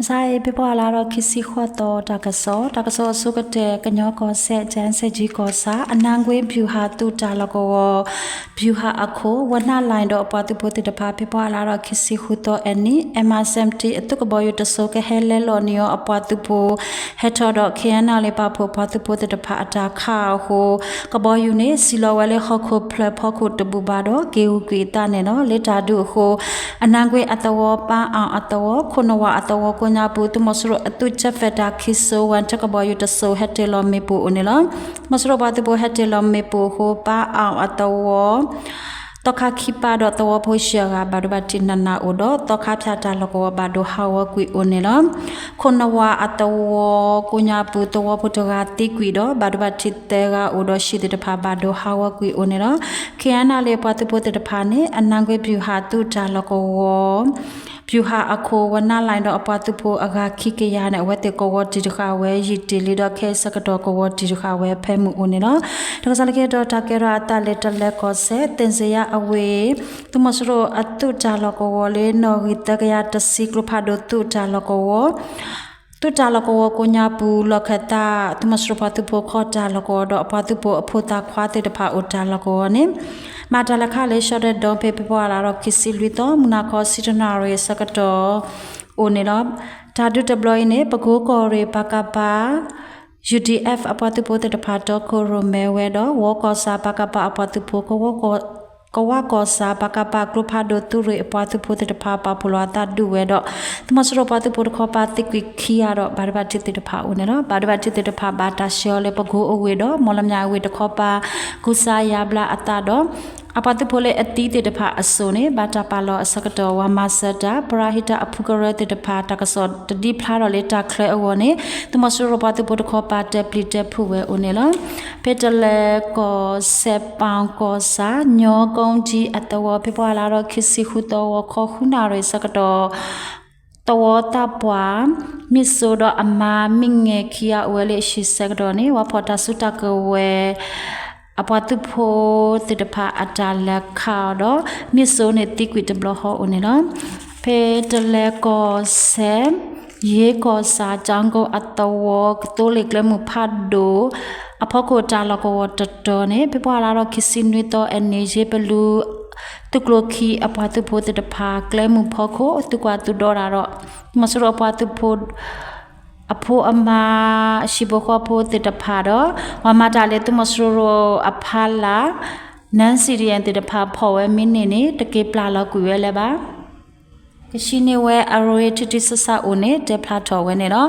မုၢ်ဆါအံၤ ဖ့ၤဘြူၤအါလါဒီး ခံဆံဃိးသီ တၢ်ကစီၣ်, တၢ်ကစီၣ်အဆိကတၢၢ် ကညီကီၢ်စဲၣ် ကၠဲစဲၣ်ကၠံကီၢ်ဆၣ် အနါကွ့ဗျူဟာ သုးတၢ်လီၢ်ကဝီၤ ဗျူဟာအခိၣ် ဝနၢ်လၢၣ်ဒီးအပှၤသုးဖိသ့ၣ်တဖၣ် ဖ့ၤဘြူၤအါလါဒီး ခံဆံဃုသီအနံၤ MI seventeen အသုးကဘီယူၤတစိၤ ကဟဲလဲလိာ်န့ၢ်အီၤအပှၤသုးဖိ ဟဲထီၣ်ဒီး KNLA ပာ်ဖှိၣ်ပှၤသုးဖိသ့ၣ်တဖၣ်အတၢ်ခးအဃိ ကဘီယူၤန့ၣ် စံၣ်လီၤဝဲလၢဟီၣ်ခိၣ်ဖျၢၣ်ဖီခိၣ်တဘူၣ်ဘၣ်ဒီး က့ၤဂုာ်ကွံာ်အသးန့ၣ်လီၤ. လၢတၢ်ဒုးအဃိ အနါကွ့အသဝီ ပၢ်အီၣ်အသဝီ ခိၣ်နဝၤအသဝီကိးညါပူၤ သုးမီၤစိရိၤအသုး Jet Fighter ခံစိဝဲ ထၢကဘီယူၤတစိၤ ဟဲတ့ၢ်လီၤမ့ၣ်ပိၢ်အိၣ်န့ၣ်လီၤ. သုးမီၤစိရိၤပှၤသုးဖိဟဲတ့ၢ်လီၤမ့ၣ်ပိၢ်အဃိ ပၢ်အီၣ်အသဝီ သီခါခံပၢ်ဒီးသဝီဖိယဲၢ်ဂၤ ဘၣ်ဒိဘၣ်ထံးနးနးအိၣ်ဒီး သီခါဖၠၣ်တၢ်လီၢ်ကဝီၤဘၣ်ဒိဟးဂီၤကွံာ်အိၣ်န့ၣ်လီၤ. ခိၣ်နဝၤအသဝီကိးညါပူၤ သဝီဖိတဂၤသံကွံာ်ဒီး ဘၣ်ဒိဘၣ်ထံးသၢဂၤအိၣ်ဒီး ဟံၣ်သ့ၣ်တဖၣ်ဘၣ်ဒိဟးဂီၤကွံာ်အိၣ်န့ၣ်လီၤ. KNLA ပှၤသုးဖိသ့ၣ်တဖၣ်န့ၣ် အနါကွ့ဗျူဟာ သုးတၢ်လီၢ်ကဝီၤ ဗျူဟာအခိၣ် ဝနၢ်လၢၣ်ဒီး အပှၤသုးဖိအဂၤခံကယၤန့ၣ် အဝဲသ့ၣ်ကဝီၤတံၢ်တဃာ်ဝဲ ယံာ်တ့ၢ်လံဒီး ခဲအံၤဆၢကတီၢ်ကဝီၤတံၢ်တဃာ်ဝဲဖဲမုၢ်အိၣ်န့ၣ်လီၤ. တၢ်ကစီၣ်လၢခံဒီး တၢ်ကဲထီၣ်အသးလၢတလဲကီၢ်စဲၣ် သ့ၣ်စ့ယါအဝ့ၢ် သုးမီၤစိရိၤအသုးတၢ်လီၢ်ကဝီၤလၢ နီၣ်ဂံၢ်သၢကယၤတဆံ ကျိဖးဒိၣ်သုးတၢ်လီၢ်ကဝီၤ သုးတၢ်လီၢ်ကဝီၤကိးညါပူၤ လီၢ်ခၢၣ်သး သုးမီၤစိရိၤပှၤသုးဖိခီၣ်တၢ်လီၢ်ကဝီၤဒီး အပှၤသုးဖိအဖိသၣ်ခွါသ့ၣ်တဖၣ်အိၣ်တၢ်လီၢ်ကဝီၤန့ၣ် မၤတၢ်လဲၤခးလၢ ရှီၣ်တဲၣ်ဒီဖ့ ဖ့ၤဘြူၤအါလါဒီး ခံဆံလွံၢ်သီ မုၢ်နၤခီဆံတနၣ်ရံၣ်အဆၢကတီၢ် အိၣ်န့ၣ်လီၤ. တၢ်ဒုးတဘျီအံၤန့ၣ် ပကိကီၢ်ရ့ၣ် ပကဖ UDF အပှၤသုးဖိသ့ၣ်တဖၣ် တီခိၣ်ရိၣ်မဲဝဲဒီး ဝီကီၢ်ဆၣ် ပကဖ အပှၤသုးဖိ ကဝၢ်ကီၢ်ဆၣ် ပကဖ ကျိဖးဒိၣ်သုးရ့ၣ်အပှၤသုးဖိသ့ၣ်တဖၣ် ပာ်ဖှိၣ်လီၤအသးဒုးဝဲဒီး သုးမီၤစိရိၤပှၤသုးဖိတခီပၤသံကွံာ်ခံဂၤဒီး ဘၣ်ဒိဘၣ်ထံးသ့ၣ်တဖၣ်အိၣ်န့ၣ်လီၤ. ဘၣ်ဒိဘၣ်ထံးသ့ၣ်တဖၣ် ဘၣ်တၢ်ဆှၢအီၤလၢပကိအဝ့ၢ်ဒီး မီၣ်လမၠးအဝ့ၢ်တခီပၤ ကူစါယါဘျါအသးဒီး အပှၤသုးဖိလၢအသံသ့ၣ်တဖၣ်အစိၣ်န့ၣ် ဘၣ်တၢ်ပာ်လီၤအဆၢကတီၢ် ဝၤမၤစၢၤတၢ် ပရၤဟံးတၢ်အဖုကရၢသ့ၣ်တဖၣ် တၢ်ကစီၣ်တဒုးဖျါထီၣ်လၢတၢ်ချၢအဂီၢ်န့ၣ် သုးမီၤစိရိၤပှၤသုးဖိတခီပၤ တဲပျံၤတဲဖုးဝဲအိၣ်န့ၣ်လီၤ. ဖဲတလဲကီၢ်စဲၣ် ပၣ်ကီၢ်ဆၣ် ညီကိကၠံအသဝီ ဖ့ၤဘြူၤအါလါဒီး ခံဆံဃုသီ ဂီၤခီဃုနၣ်ရံၣ်ဆၢကတီၢ် သဝီသးပှၢ် မ့ၣ်စိဒီးအမါမ့ၢ်ငဲၤခံဂၤအိၣ်ဝဲလၢအဟံၣ်ဆၢကတီၢ်န့ၣ် ပှၤဖီၣ်တၢ်စုတၢ်ကဝဲၤ အပှၤသုးဖိသ့ၣ်တဖၣ်အတၢ်လဲၤခးအီၤဒီး မ့ၣ်စိန့ၣ်သံကွံာ်တဘျီဃီအိၣ်န့ၣ်လီၤ. ဖဲတလဲကီၢ်စဲၣ် ယ့ကီၢ်ဆၣ် ကၠီကိအသဝီ ကသိလ့ၣ်ကျဲမုၢ်ဖးဒိၣ် အဖီခိၣ်တၢ်လီၢ်ကဝီၤတတီၤန့ၣ် ဖ့ၤဘြူၤအါလါဒီး ခံဆံနွံသီအနံၤ ယ့ပလူ သုးကျိၤခံအပှၤသုးဖိသ့ၣ်တဖၣ် ကျဲမုၢ်ဖီခိၣ် သုးကွၢ်သုးဒီတၢ်ဒီး သုးမီၤစိရိၤအပှၤသုးဖိ အဖိအမါ ဟံၣ်ဖိဃီဖိသ့ၣ်တဖၣ်ဒီး ပှၤမၤတၢ်လၢသုးမီၤစိရိၤအဖီလာ် နၢ်စံၣ်ဒံၣ်ယဲၣ်သ့ၣ်တဖၣ် ဖီၣ်ဝဲမ့ၢ်န့ၢ်န့ၣ် တက့ၤပျၢ်လီၤကွံာ်ဝဲလၢၤဘၣ်. ကဆံန့ၢ်ဝဲအရ့ထံထံဆးဆးအိၣ်န့ၣ် တဲဖျါထီၣ်ဝဲန့ၣ်လီၤ.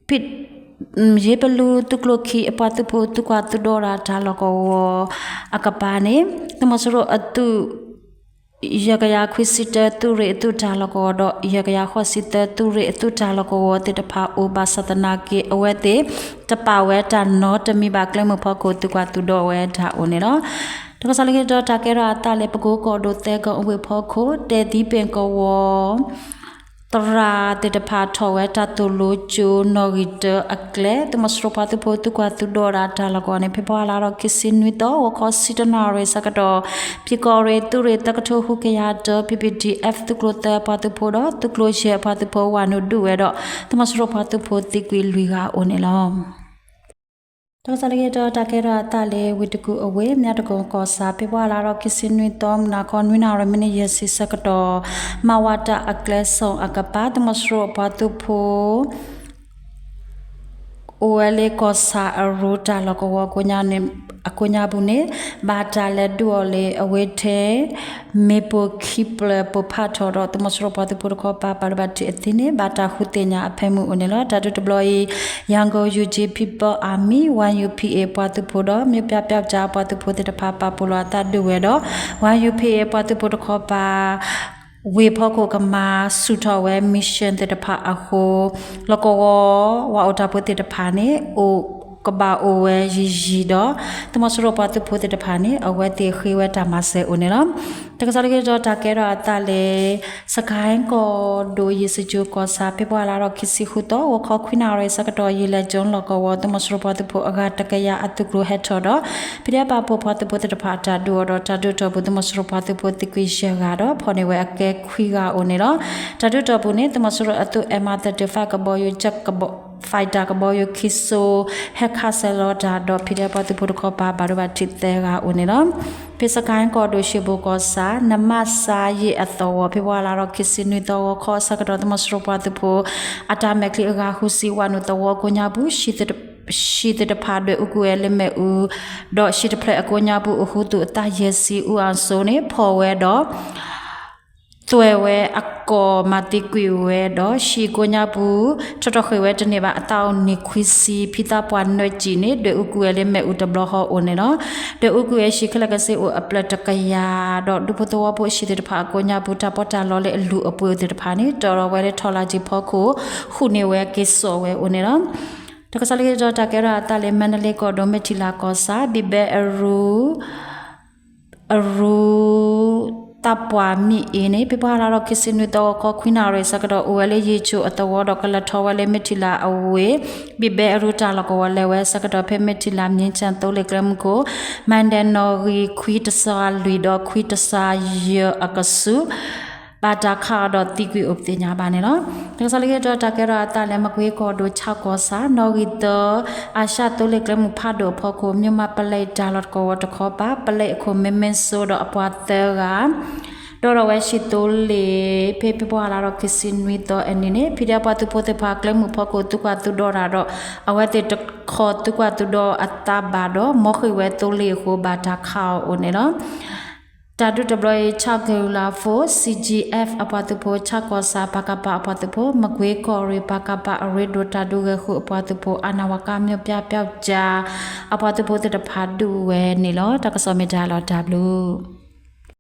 ဖဲ ယ့ပလူသုးကျိၤခံအပှၤသုးဖိ သုးကွၢ်သုးဒီတၢ်လီၢ်ကဝီၤအကပၤန့ၣ် သုးမီၤစိရိၤအသုး ယဲၢ်ကယၤခွံဆံတၢ သုးရ့ၣ်အသုးတၢ်လီၢ်ကဝီၤဒီး ယဲၢ်ကယၤဃိးဆံသၢ သုးရ့ၣ်အသုးတၢ်လီၢ်ကဝီၤသ့ၣ်တဖၣ်အိၣ်ဘၣ်ဆၣ်သနာ်က့ အဝဲသ့ၣ် တပာ်ဝဲတၢ်နီတမံၤဘၣ် ကျဲမုၢ်ဖီခိၣ် သုးကွၢ်သုးဒီဝဲတၢ်အိၣ်န့ၣ်လီၤ. တၢ်ကစီၣ်လၢခံဒီး တၢ်ကဲထီၣ်အသးလၢ ပကိကီၢ်ဒိၣ်သၢကီၢ်အဝ့ၢ်ဖီခိၣ် တဲသံပ့ၣ်ကဝီၤ သရၣ်သ့ၣ်တဖၣ်ထီၣ်ဝဲတၢ်သိၣ်လိကၠိနီၣ်ဂံၢ်တၢအကျဲ သုးမီၤစိရိၤပှၤသုးဖိ သုးကွၢ်သုးဒီတၢ်လီၢ်ကဝီၤန့ၣ် ဖ့ၤဘြူၤအါလါဒီး ခံဆံနွံသီ ဂီၤခီဆံတနၣ်ရံၣ်ဆၢကတီၢ် ဖံကီၢ်ရ့ၣ်သုးရ့ၣ်သၢကထိဃုကယၤတၢ PPDF သုးကျိၤသၢအပှၤသုးဖိဒီး သုးကျိၤယဲၢ်အပှၤသုးဖိ ဝၤနုာ်ဒုးဝဲဒီး သုးမီၤစိရိၤပှၤသုးဖိသံကွံာ်လွံၢ်ဂၤအိၣ်န့ၣ်လီၤ. တၢ်ကစီၣ်လၢခံဒီး တၢ်ကဲထီၣ်အသးလၢ ဝ့ၢ်တကူၣ်အဝ့ၢ် မၠၣ်တကိၣ်ကီၢ်ဆၣ် ဖ့ၤဘြူၤအါလါဒီး ခံဆံနွံသီ မုၢ်နၤခီနွံနၣ်ရံၣ် မံးနံးယဲၢ်ဆံဆၢကတီၢ် မၤဝၤတၢ်အကျဲ စိၣ်အကပၤ သုးမီၤစိရိၤအပှၤသုးဖိ အိၣ်ဝဲလၢကီၢ်ဆၣ်အရူတၢ်လီၢ်ကဝီၤအကိးညါပူၤန့ၣ် ဘၣ်တၢ်လဲၤဒုးအီၤလၢအဝ့ၢ်ထဲ မ့ၣ်ပိၢ်ခံဖျၢၣ်ပိၢ်ဖးထီၣ်ဒီး သုးမီၤစိရိၤပှၤသုးဖိတခီပၤ ဘၣ်ဒိဘၣ်ထံးအသံန့ၣ် ဘၣ်တၢ်ဃုသ့ၣ်ညါအဖၢမုၢ်အိၣ်န့ၣ်လီၤ. တၢ်ဒုးတဘျီအံၤ Yangon Ujibwa People Army, Y U P A ပှၤသုးဖိဒီး မြို့ပြပျောက်ကျား ပှၤသုးဖိသ့ၣ်တဖၣ် ပာ်ဖှိၣ်လီၤအသးဒုးဝဲဒီး Y U P A ပှၤသုးဖိတခီပၤ ဝ့ၢ်ဖီခိၣ်ကမၤဆူၣ်ထီၣ်ဝဲ mission သ့ၣ်တဖၣ်အဃိ လီၢ်ကဝီၤ ဝၤအိၣ်တၢ်ဖိသ့ၣ်တဖၣ်န့ၣ် အိၣ် ကဘၣ်အိၣ်ဝဲယံာ်ယံာ်ဒီး သုးမီၤစိရိၤပှၤသုးဖိသ့ၣ်တဖၣ်န့ၣ် အဝဲသ့ၣ်ဃ့ဝဲတၢ်မၤစၢၤအိၣ်န့ၣ်လီၤ. တၢ်ကစီၣ်လၢခံတတီၤ တၢ်ကဲထီၣ်အသးလၢ စကဲၣ်ကီၢ်ဒိၣ် ယ့ၣ်စကၠိၤကီၢ်ဆၣ် ဖ့ၤဘြူၤအါလါဒီးခံဆံဃုသီ ဂီၤခီခွံနၣ်ရံၣ်ဆၢကတီၢ် ယံာ်လဲၣ်ကၠိလီၢ်ကဝီၤ သုးမီၤစိရိၤပှၤသုးဖိအဂၤတကယၤအသုးကျိၤဟဲထီၣ်ဒီး ဖံးဒဲးပာ်ဖှိၣ်ပှၤသုးဖိသ့ၣ်တဖၣ်အတၢ်ဒုးအီၤဒီး တၢ်ဒုးတီၢ်ပူၤ သုးမီၤစိရိၤပှၤသုးဖိသံကွံာ်ယဲၢ်ဂၤဒီး ဖီၣ်န့ၢ်ဝဲအကဲခွံဂၤအိၣ်န့ၣ်လီၤ. တၢ်ဒုးတီၢ်ပူၤန့ၣ် သုးမီၤစိရိၤအသုး M I thirty-five ကဘီယူၤ fighter ကဘီယူၤခံစိၤ ဟဲခးဆဲးလီၤတၢ်ဒီး ဖံးဒဲးပှၤသုးဖိတခီပၤ ဘၣ်ဒိဘၣ်ထံးသၢဂၤအိၣ်န့ၣ်လီၤ. ဖဲစကဲၣ်ကီၢ်ဒိၣ် ရှ့ဘိၣ်ကီၢ်ဆၣ် နမစါယ့ၣ်အသဝီ ဖ့ၤဘြူၤအါလါဒီးခံဆံနွံသီ ဂီၤခီအဆၢကတီၢ် သုးမီၤစိရိၤပှၤသုးဖိ အတၢ်မဲာ်ချံအဂၤဃုဆံ ဝးနုာ်သဝီကိးညါပူၤ ဟံၣ်သ့ၣ်တဖၣ်ဒွဲၣ်အူကွံာ်ဝဲလၢမ့ၣ်အူ ဒီးဟံၣ်တဖျၢၣ်အကိးညါပူၤ အိၣ်ဃူသူၣ်အသးယဲၢ်ဆံ အူအၣ်စိန့ၣ် ဖီၣ်ဝဲဒီး သွဲၣ်ဝဲအကိာ်မၤသံကွံာ်ဝဲဒီး ဟံၣ်ကိးညါပူၤ ထီၣ်ထီၣ်ဃ့ၢ်ဝဲတန့ၢ်ဘၣ် အသးအိၣ်နံၣ်ခွံဆံ ဖံသးပှၢ်နၢစံၣ်န့ၣ် ဒွဲၣ်အူကွံာ်ဝဲလၢမ့ၣ်အူတဘျီဃီအိၣ်န့ၣ်လီၤ. ဒွဲၣ်အူကွံာ်ဝဲဟံၣ်ခဲလၢာ်ခဲဆ့အိၣ်အဖျၢၣ်တကယၤဒီး ဒူဖိသဝီဖိအဟံၣ်သ့ၣ်တဖၣ်အကိးညါပူၤ တၢ်ပီးတၢ်လီလၢအလုၢ်အပှ့ၤသ့ၣ်တဖၣ်န့ၣ် တီၢ်ထီၣ်ဝဲလၢထီလါကံဖီခိၣ် ဃုာ်န့ၢ်ဝဲက့ၤစိာ်ဝဲအိၣ်န့ၣ်လီၤ. တၢ်ကစီၣ်လၢခံတတီၤ တၢ်ကဲထီၣ်အသးလၢ မါဒလ့ကီၢ်ဒိၣ် မဲၣ်ထံလးကီၢ်ဆၣ် ဘံၣ်ဘဲအရူ အရူ သးပှၢ်မံၣ်အ့န့ၣ် ဖ့ၤဘြူၤအါလါဒီးခံဆံနွံသီ ဂီၤခီခွံနၣ်ရံၣ်ဆၢကတီၢ် အိၣ်ဝဲလၢယ့ၣ်ကၠိၤအသဝီဒီး ကလဲၤထီၣ်ဝဲလၢမဲၣ်ထံလးအဝ့ၢ် ဘံၣ်ဘဲအရူတၢ်လီၢ်ကဝီၤလဲၤဝဲဆၢကတီၢ် ဖဲမဲၣ်ထံလး မြင်းခြံ သိလ့ၣ်ကျဲမုၢ်ခိၣ် မၤဒဲးနီၣ်ဂံၢ်ခွံတဆံလွံၢ်ဒီးခွံတဆံယဲၢ်အကဆူး ဘၣ်တၢ်ခးအီၤဒီးသံကွံာ်အိၣ်ပသ့ၣ်ညါဘၣ်န့ၣ်လီၤ. တၢ်ကစီၣ်လၢခံတတီၤ တၢ်ကဲထီၣ်အသးလၢ မကွ့ကီၢ်ဒိၣ် ဆၣ်ကီၢ်ဆၣ် နီၣ်ဂံၢ်သၢ အၤၡၣ်သိလ့ၣ်ကျဲမုၢ်ဖးဒိၣ်အဖီခိၣ် မၠိၣ်မးပလဲတၢ်လီၢ်တကဝီၤတခီပၤ ပလဲအခိၣ်မ့မ့ၢ်စိဒီးအပှၤသၢဂၤ ဒီးထီၣ်ဝဲဟံၣ်သိလ့ၣ် ဖဲဖ့ၤဘြူၤအါလါဒီးခံဆံနွံသီအနံၤန့ၣ် ဖံးဒဲးပှၤသုးဖိသ့ၣ်တဖၣ် ကျဲမုၢ်ဖီခိၣ် သုးကွၢ်သုးဒီတၢ်ဒီး အဝဲသ့ၣ်တခီသုးကွၢ်သုးဒီအသးဘၣ်ဒီး မီၢ်ဃ့ၢ်ဝဲသိလ့ၣ်အဃိ ဘၣ်တၢ်ခးအီၤအိၣ်န့ၣ်လီၤ. တၢ်ဒုးတဘျီအံၤ ဆၣ်ကရူၤလါ force, C G F အပှၤသုးဖိ ဆၣ်ကီၢ်ဆၣ် ပကဖ အပှၤသုးဖိ, မကွ့ကီၢ်ရ့ၣ် ပကဖ အရ့ဒိၣ်တၢ်ဒုးဂဲၤဃုာ်အပှၤသုးဖိ, အနဝက မြို့ပြပျောက်ကျား အပှၤသုးဖိသ့ၣ်တဖၣ်ဒုးဝဲန့ၣ်လီၤ. တၢ်ကစီၣ်မ့ၢ်တၢ်လီၤတၢ်ဘျုး